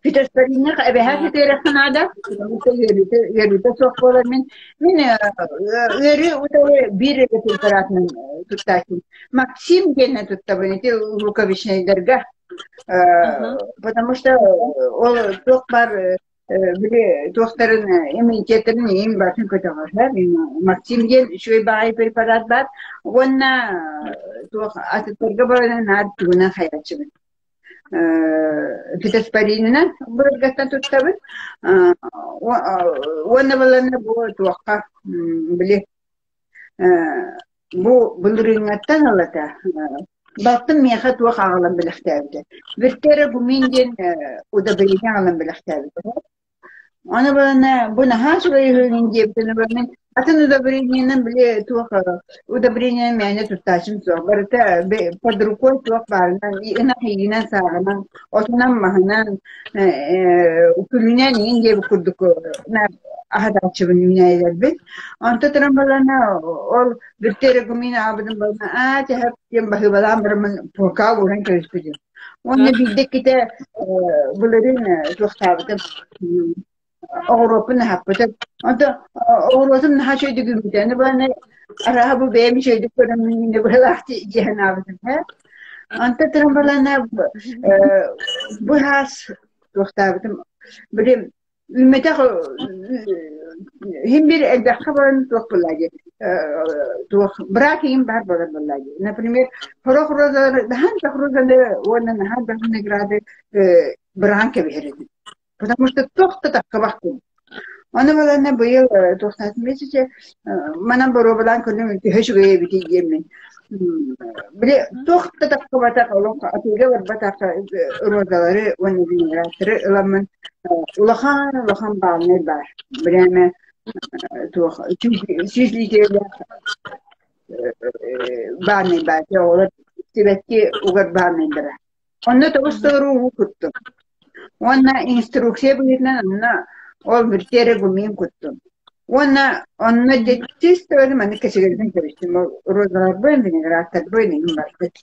Фитоспориннах эбэһэ сытыарахха наада, потому что ыарыыта, ыарыыта суох буолар мин мин ыарыы утары биир эрэ препаратынан туттааччым. Максим диэнэ туттабын ити луковичнайдарга. Потому что ол туох баар били туохтарын иммунитеттарын иин батын көтөҕөр. Максим диэн үчүгэй баҕайы препарат баар. Уонна туох атыттарга баран наар тугунан хайааччыбын. Фитоспоринынан былыргаттан туттабыт. Уонна баланна бу туохха били бу былырыыҥҥаттан ылата балтым миэхэ туох аҕалан бэлэхтээбитэ. Вертера Гумин диэн удобрение аҕалан бэлэхтээбитэ. Аны барана бу наһаа үчүгэй үһүгүн диэбитин мин атын удобрениенэн били туох удобрениенэн мээнэ туттааччым суох. Барыта под рукой туох баарынан ынах иигинэн сааҕынан, отунан-маһынан, күлүнэн иин диэбит курдук аһатааччыбын үүнээйилэрбин. Онто туран балана ол бүттэ аабытын балана аа тэһэп диэн баһыыбалаан бараммын полка ууран кэбиспитим. Уонна биирдэ иккитэ былырыын туохтаабытым оҕуруоппун аһаппытым. Онто оҕуруотум наһаа үчүгэйдик үүммүтэ. Аны баны арааһа бу бэйэм үчүгэйдик көрөммүн иннэ быһылаах дии санаабытым ээ. Онто туран балана бу хаас туохтаабытым били Үүммэтэх иһин биир элбэххэ баран туох буолла дии туох быраак иһин баар буолар буолла дии. Например, сорох розалары наһаа элбэх розаны уонна наһаа элбэх винограды быраҕан кэбиһэр этим. Потому что туох да тахсыбат Ону балана быйыл туохтаатым бэчичэ манан боруобалаан көрдүм төһө үчүгэй эбитий диэммин. Били туох да тахсыбатах олох атыыга барбатах розалары уонна виноградтары ыламмын улахан улахан баалнай баар. Бирээмэ туох 100 литрэлээх бааннай баар. Оҕолор сибэкки угар бааннайдара. Онно тоҕус толору уу куттум. Уонна инструкция быһыытынан онно ол Вертера гумин куттум. Уонна онно дьэ чисто маннык кэчигирдэн кэбистим. Ол розаларбын, виноградтарбын иһин барбыт.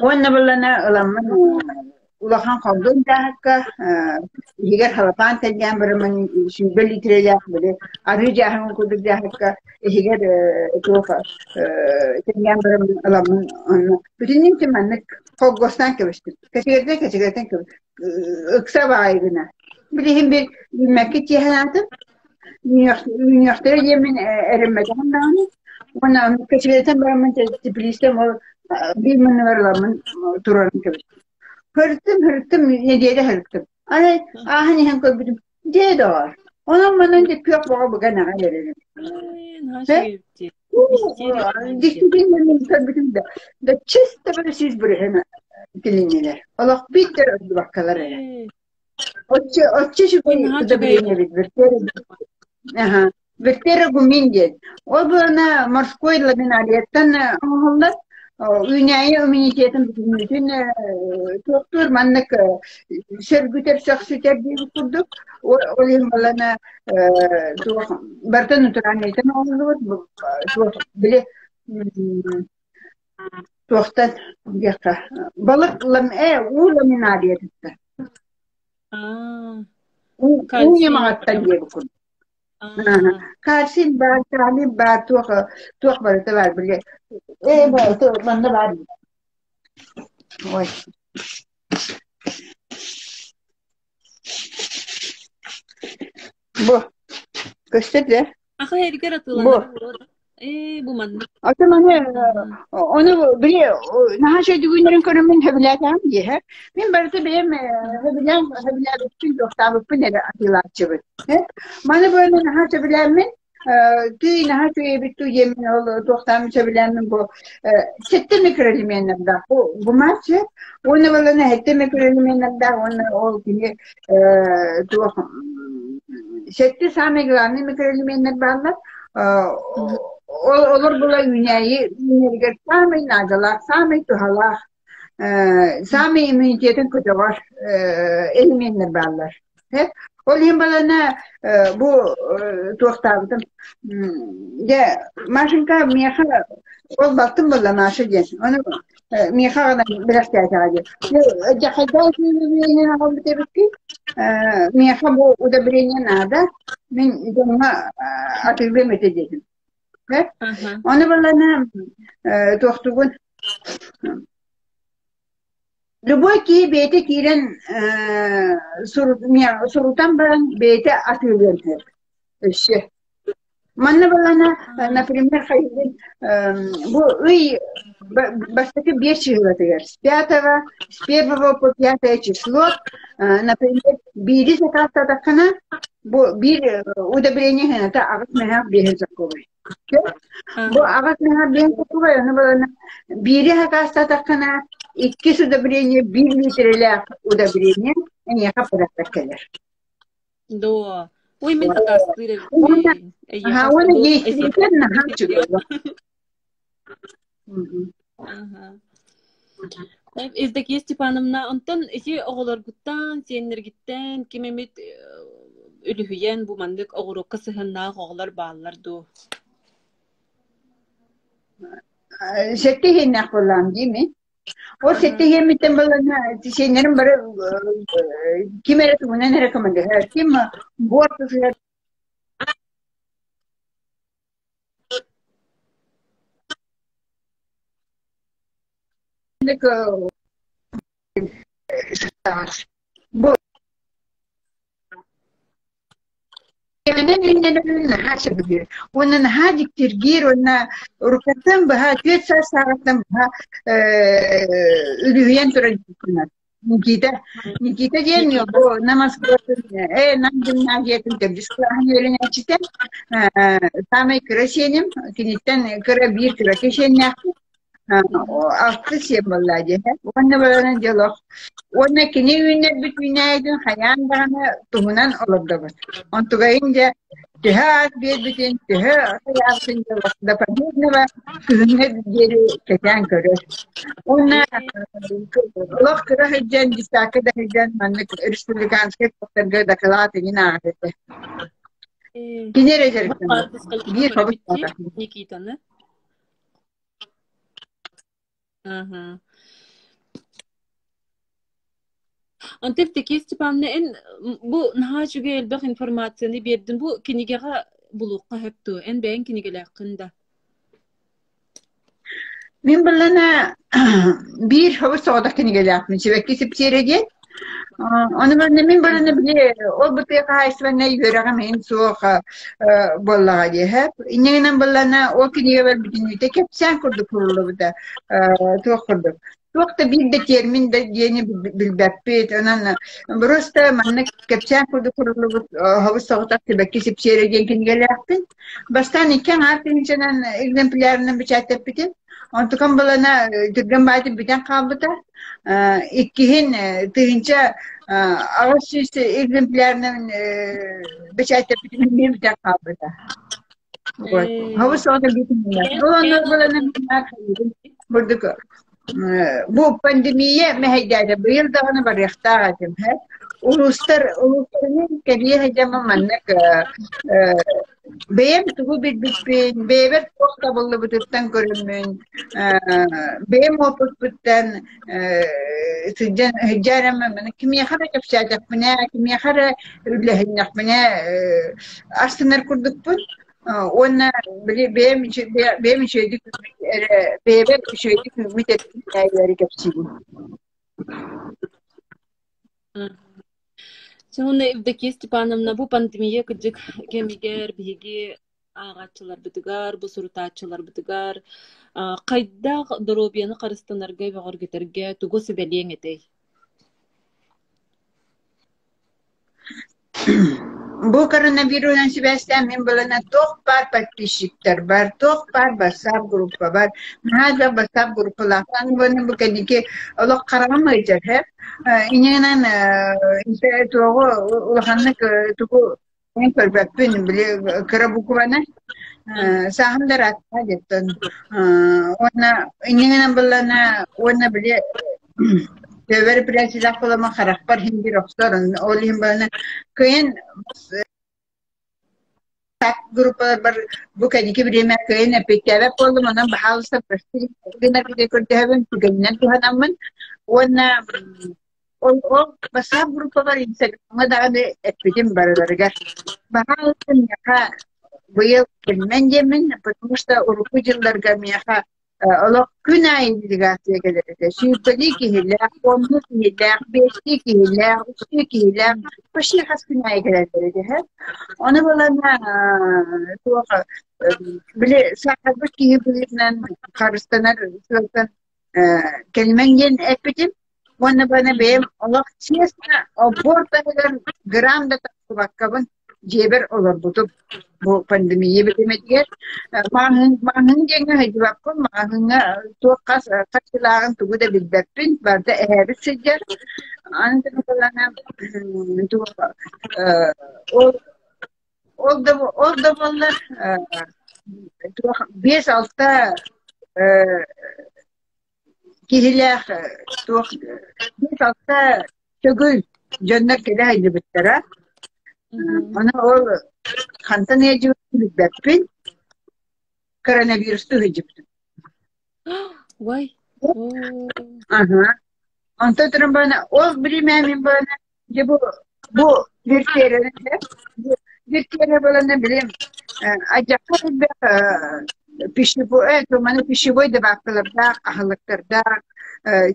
Уонна буллана ыламмын улахан хордун дьааһыкка иһигэр халапаан тэлгээн бараммын 120 литрэлээх били арыы дьааһыгын курдук дьааһыкка иһигэр туох тэлгээн бараммын ыламмын онно бүтүннүүтүн маннык холгуостаан кэбистим. Кэчигирдэн кэчигирдэн ыкса баҕайы гына. Билигин бир үүммэккэ чиэһэлээтим. Үүнүөхтэрэ диэммин эрэммэтэҕим даҕаны. Уонна кэчигирдэн бараммын теплицэм ол биир муннугар ыламмын турарын кэбистим. Хырыттым, хырыттым, нэдиэлэ хырыттым. Арай ааһан иһэн көрбүтүм, дьиэ доҕор, онон манан дьэ күөх боҕо быган аҕай эрэрим. Дьиктитин мин көрбүтүм да, да чисто бір 100% тилиннилэр. Олох биир ордубаккалар эрэ. Оччо оччо үчүгэй удобрение эбит Аха. Вертерогумин диэн. Ол буолана морской ламинарияттан оҥоһуллар. Үүнээйи иммунитетын бүтүннүүтүн туохтуур маннык сөргүтэр, сөхсүтэр диэбит курдук. Ол иһин буолана туох барыта натуральныйтан оҥоһуллубут. Туох били туохтан диэххэ балык уу ламинариятыттан. Уу ньамаҕаттан диэбит курдук. Кальций баар, калий баар, туох туох барыта баар били. Ээ манна баар. Ой. Бу көстөр да? Аха эргэр атыыланар Ээ, бу маннык. Аты маны ону били наһаа сөйдүгүннэрин көрөммүн сөбүлээтэҕим дии Мин барыта бэйэм сөбүлээн сөбүлээбиппин туохтаабыппын эрэ атыылааччыбын. Маны буолан наһаа сөбүлээммин тыы наһаа үчүгэй туу диэммин ол туохтааммын сөбүлээммин бу сэттэ микроэлеменнардаах бу гумация уонна балана сэттэ микроэлеменнардаах уонна ол кини туох сэттэ самый главный микроэлеменнэр бааллар ол олор була үүнээйи үүнэригэр саамай наадалаах саамай туһалаах саамай иммунитетын көтөҕөр элеменнэр бааллар ол иһин балана бу туохтаабытым дьэ Машенька миэхэ ол балтым буолла Маша диэн ону миэхэ аҕалан бэлэхтээтэҕэ дии дьэ хайдах аҕалбыт эбиккин миэхэ бу удобрение наада мин дьоҥҥо атыылыам этэ диэтим ону балана туохтугун любой киһи бэйэтэ киирэн сурутан баран бэйэтэ атыылыан сөп өссө Манна балана, например, хайдын бу ый бастакы биэс числотыгар с пятого, с первого по пятое число, например, биири сакаастаатаххына, бу биир удобрение хыната аҕыс мөһөөх биэһин соккубай. Бу аҕыс мөһөөх биэһин соккубай, ону балана биири сакаастаатаххына, иккис удобрение биир литрэлээх удобрение эйиэхэ подарок кэлэр. Дуо. Ой, мин сакаастыыр эбиппин. Эйиэхэ Уонна бу действительно наһаа үчүгэй. Аха. Евдокия Степановна, онтон ити оҕолоргуттан, сиэннэргиттэн ким эмит үлүһүйэн бу маннык оҕуруокка сыһыаннаах оҕолор бааллар дуу? Сэттэ иһиннээх буоллаҕым дии мин. Ол сэттэ иһиэммиттэн балана сиэннэрим бары ким эрэ тугунан эрэ көмөлөһөр, ким буор тутуһар Бу Кэминэн үүннэрэрин наһаа сөбүлүүр уонна наһаа дьиктиргиир уонна уруккаттан быһа түөрт саастааҕыттан быһа үлүһүйэн туран дьарыктанар. Никита Никита диэн бу Нам оскуолатын Нам гимназиятын төрдүс кылааһын үөрэнээччитэ саамай кыра сиэним киниттэн кыра биир кыракый сиэннээхпин Алтыс сиэн буолла дии уонна баран дьолох уонна кини үүннэрбит үүнээйитин хайаан даҕаны туһунан олордобут. Онтугайын дьэ Төһө аас биэрбитин, төһө хайаабытын Дополнительного күһүҥҥэ диэри кэтээн көрөр. Уонна олох кыра сылдьан, десятка да сылдьан маннык республиканскай куттарга дакылаат иҥин ааҕар этэ. Кини эрэ дьарыктанар. Биир хобус Никитаны. Аха. Онтон Евдокия Степановна, эн бу наһаа үчүгэй элбэх информацияны биэрдин. Бу кинигэҕэ булуохха сөп дуо? Эн бэйэҥ кинигэлээххин да? Мин буллана биир хобус соҕотох кинигэлээхпин Сибэкки сипсиэрэ диэн. Ону манна мин булана били ол бу тыа хаһаайыстыбаннай үөрэҕим иһин суох буоллаҕа дии сөп. Инньэ гынан буллана ол кинигэбэр бүтүннүүтэ кэпсээн курдук суруллубута туох курдук. Туох да биир да термин да диэни билбэппит. Онон просто маннык кэпсээн курдук суруллубут хобус соҕотох сибэкки сипсиэрэ диэн кинигэлээхпин. Бастаан икки аҥаар тыһыынчанан экземплярынан бэчээттэппитим. Онтукам балана түргэн баайдык бүтэн хаалбыта. Иккиһин 1800 экземплярынан бэчээттэппитим эмиэ бүтэн хаалбыта. Вот. Хобус соҕотох бүтүннэр. Ол онно балана бурдук бу пандемия мэһэйдээтэ быйыл даҕаны барыахтаах этим улуустар улуустарынан кэлиэ сылдьаммын маннык бэйэм тугу билбиппин бэйэбэр туох табыллыбытыттан көрөммүн бэйэм опыппыттан сылдьан сылдьаарам кимиэхэ эрэ кэпсээтэхпинэ кимиэхэ эрэ үллэһиннэхпинэ астынар курдукпун. Уонна били бэйэм бэйэм үчүгэйдик эрэ бэйэбэр үчүгэйдик үүммүт этим кэпсиибин. Уонна Евдокия Степановна, бу пандемия кырдьык кэмигэр биһиги ааҕааччыларбытыгар, бу сурутааччыларбытыгар хайдах доруобуйаны харыстанарга, бөҕөргөтөргө тугу сүбэлиэҥ этэй? Бу коронавируһунан сибээстээн мин былана туох баар подписчиктар бар, туох баар бассаап группа бар, наһаа элбэх бассаап группалаах. Аны бу кэнники олох хараҕым ыалдьар һэ. Инньэ туоҕу улаханнык тугу мин көрбөппүн, били кыра букваны сааһым да ыраатта диэттэн уонна инньэ гынан быллана уонна били төбөр председатель буолама харахпар иһин биир охсор ол иһин балана кыайан группаларбар бу кэнники бириэмэ кыайан эппиэттээбэт буоллум онон баһаалыста прости гынарга көрдөһөбүн түгэнинэн туһанаммын уонна ол ол бассаап группабар инстаграмҥа даҕаны эппитим барыларыгар баһаалыста миэхэ быйыл кэлмэн диэммин потому что урукку дьылларга миэхэ олох күн аайы делегация кэлэр этэ. Сүүрбэлии киһилээх, уоннуу киһилээх, биэстии киһилээх, үстүү киһилээх почти хас күн аайы кэлэллэр этэ. Ону булана туох били сааһырбыт киһи быһыытынан харыстанар сыалтан кэлимэҥ диэн эппитим. Уонна баны бэйэм олох честно оббор таһыгар грамм да тахсыбаккабын дьиэбэр олорбутум. Бу пандемия бириэмэтигэр маҕаһыын маҕаһыын диэҥҥэ сылдьыбаппын, маҕаһыыҥҥа туох хас харчылааҕын тугу да билбэппин, барыта эһээбит сылдьар. Аны туох ол ол да ол да буоллар туох 5-6 киһилээх туох 5-6 төгүл дьоннор кэлэ сылдьыбыттара. Ону ол хантан ыалдьыбыппын билбэппин, коронавирустуу сылдьыбытым. Ой, Аһа. Онтон туран баран ол бириэмэ мин баран дьэ бу бу виртуэллэрэ виртуэллэ буоланна билим алдьархай элбэх пищевой маны пищевой добавкалардаах, аһылыктардаах,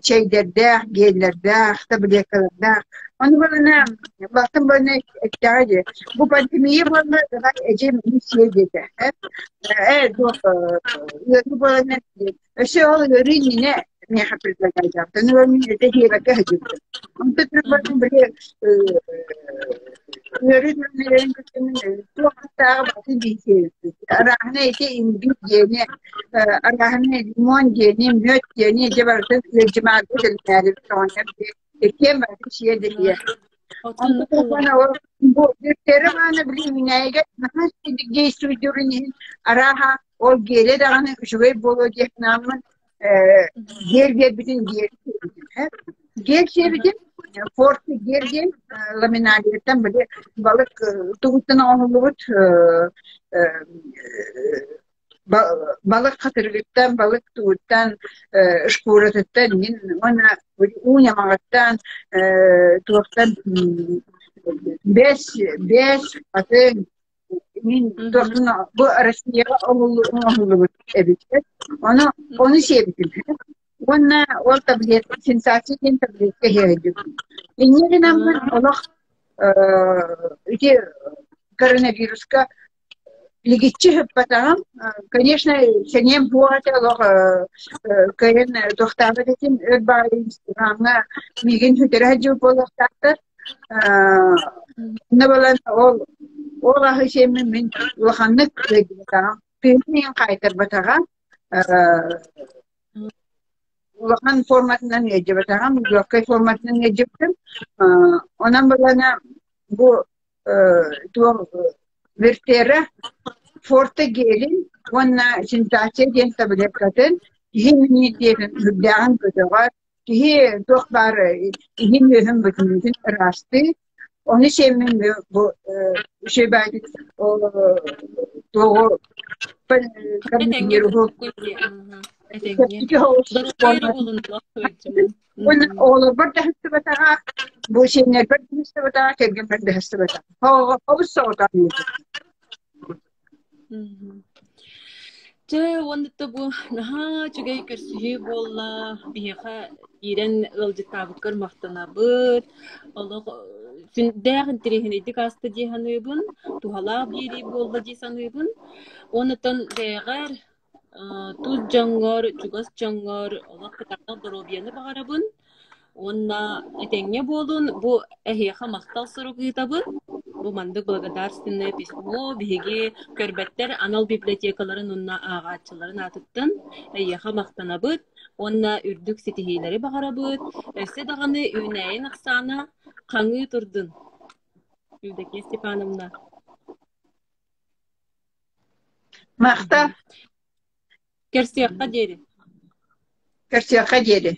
чэйдэрдээх, геллэрдээх, таблеткалардаах. Ону буолана балтым буолана эттэҕэ дии, бу пандемия буолла давай эдьиэй маны сиэ диэтэ. Э туох ыарыы буоланна өссө ол ыарыы иннинэ миэхэ предлагайдаахтан мин этэ диэбэккэ сылдьыбытым. Онтон баран били ыарыы туран кытта туох аттааҕы барытын биһиэбиппит. Арааһына ити имбирь диэни, арааһына лимон диэни, мүөт диэни дьэ барытын ыалдьымаарга дэлэмээрибит оҕонньор иккиэн барытын сиэ да сиэ. Бу аны били үүнээйигэ наһаа действуйдуурун иһин арааһа ол гиэлэ даҕаны үчүгэй буолуо диэх гынааммын гиэл биэрбитин гиэл сиэбитим. Гиэл сиэбитим форт гиэл диэн ламиналияттан били балык тугуттан оҥоһуллубут балык хатырыгыттан, балык тууттан, шкуратыттан мин уонна уу ньамаҕыттан туохтан бэс, бэс, хатыҥ мин туохтан бу Россияҕа оҥоһуллубут эбит. Ону ону сиэбитим. Уонна ол таблетка сенсация диэн таблетка иһэрдим. Инньэ гынаммын олох ити коронавируска Лигиччи ыһыппатаҕым, конечно, сэниэм суох этэ олох кыайан туохтаабат этим, өр баҕайы Инстаграмҥа миигин сүтэрэ сылдьыбыт буолуохтаахтар. Онно буолан ол ол аһы сиэммин мин улаханнык ыалдьыбатаҕым, тыыным иһин хаайтарбатаҕа. Улахан форматынан ыалдьыбатаҕым, легкай форматынан ыалдьыбытым. Онон буоллаҕына бу туох Вертера Форте гелин уонна Сенсация диэн таблеткатын киһи иммунитетын үрдээҕин көтөҕөр, киһи туох баар иһин үөһүн бүтүннүүтүн ыраастыыр. Ону сиэммин бу үчүгэй туоҕу коронавируһу Уонна оҕолорбор да сыстыбатаҕа, бу сиэннэрбэр да сыстыбатаҕа, кэргэммэр да сыстыбатаҕа. Олус соҕотох Чэ, уонна бу наһаа үчүгэй көрсүһүү буолла. Биһиэхэ киирэн ыалдьыттаабыккар махтанабыт. Олох сүрдээх интэриэһинэйдик ааста дии саныыбын. Туһалаах биэрии буолла дии саныыбын. Уонна бэйэҕэр Тус дьоҥҥор, чугас дьоҥҥор олох кытаанах доруобуйаны баҕарабын уонна этэҥҥэ буолун. Бу эһиэхэ махтал сурук ыытабын. Бу маннык благодарственное письмо биһиги көрбөттөр анал библиотекаларын уонна ааҕааччыларын аатыттан эйиэхэ махтанабыт уонна үрдүк ситиһиилэри баҕарабыт. Өссө даҕаны үүнээйин ахсаана хаҥыы турдун. Евдокия Степановна. Махтал. Көрсүөххэ диэри. Көрсүөххэ диэри.